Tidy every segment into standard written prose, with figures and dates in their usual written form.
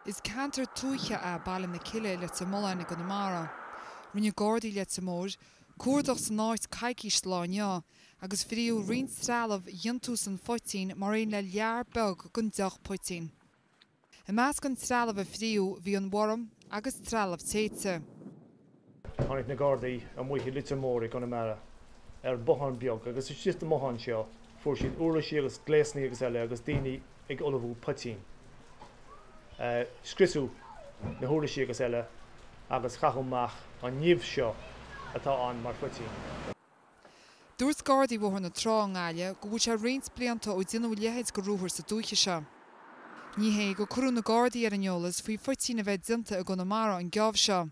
Is ceantar tuaithe é Baile na Cille i Leitir Mealláin i gConamara. Rinne Gardaí Leitir Móir cuardach san áit coicís de lá inniu agus fríodh roinnt trealamh dhéantús an phoitín mar aon le lear beag den deoch poitín. I measc an trealamh a fríodh bhí an worm agus trealamh téite. Tháinig na Gardaí amuigh i Leitir Móir i gConamara ar bothán beag agus istigh sa mbothán seo fuair siad uirlisí agus gléasanna agus eile agus daoine ag ullmhú poitín. Scriosadh na huirlisí agus eile agus caitheadh amach an nimh seo atá ann mar phoitín. Dúirt Gardaí Bhóthar na Trá i nGaillimh go bhfuil sé roinnt blianta ó déanadh a leithéid de ruathar sa dúiche seo. Ní hé gur cuireadh na Gardaí ar an eolas faoi phoitín a bheith déanta i gConamara an geábh seo.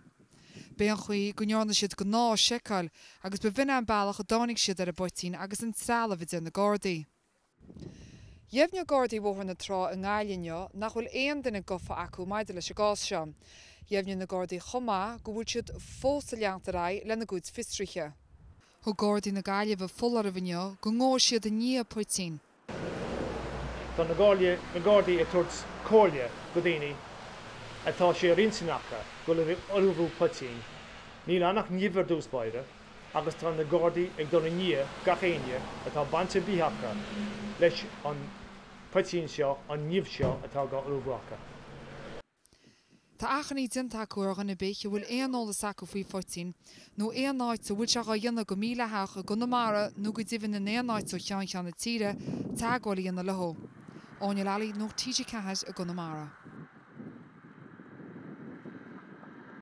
B'é an chaoi go ndearna siad gnáth seiceáil agus ba bh'in é an bealach a dtáinig siad ar an bpoitín agus an trealamh a deir na Gardaí. Dheimhnigh Gardaí Bhóthar na Trá i nGaillimh inniu nach bhfuil aon duine gafa acu maidir leis an gcás seo. Dheimhnigh na Gardaí chomh maith go bhfuil siad fós ag leanacht ar aghaidh lena gcuid fiosruithe. Thug Gardaí na Gaillimhe foláireamh inniu go ngabhfaidh siad i ndiaidh poitín. Tá na Gardaí ag tabhairt comhairle go daoine atá sé ar intinn acu dul ag ullmhú poitín. Níl ann ach nimh ar dtús báire. agus tá na Gardaí ag dul i ndiaidh gach éinne atá baint ar bith acu leis an poitín seo, an nimh seo atá dhá ullmhú acu. Tá achainí déanta acu ar dhuine ar bith a bhfuil aon eolas acu faoi phoitín nó aon áit a bhfuil sé dhá dhéanamh go mídhleathach i gConamara nó go deimhin in aon áit ó cheann ceann na tíre, teagmháil a dhéanamh leo. Áine Lally, Nuacht TG4 i gConamara.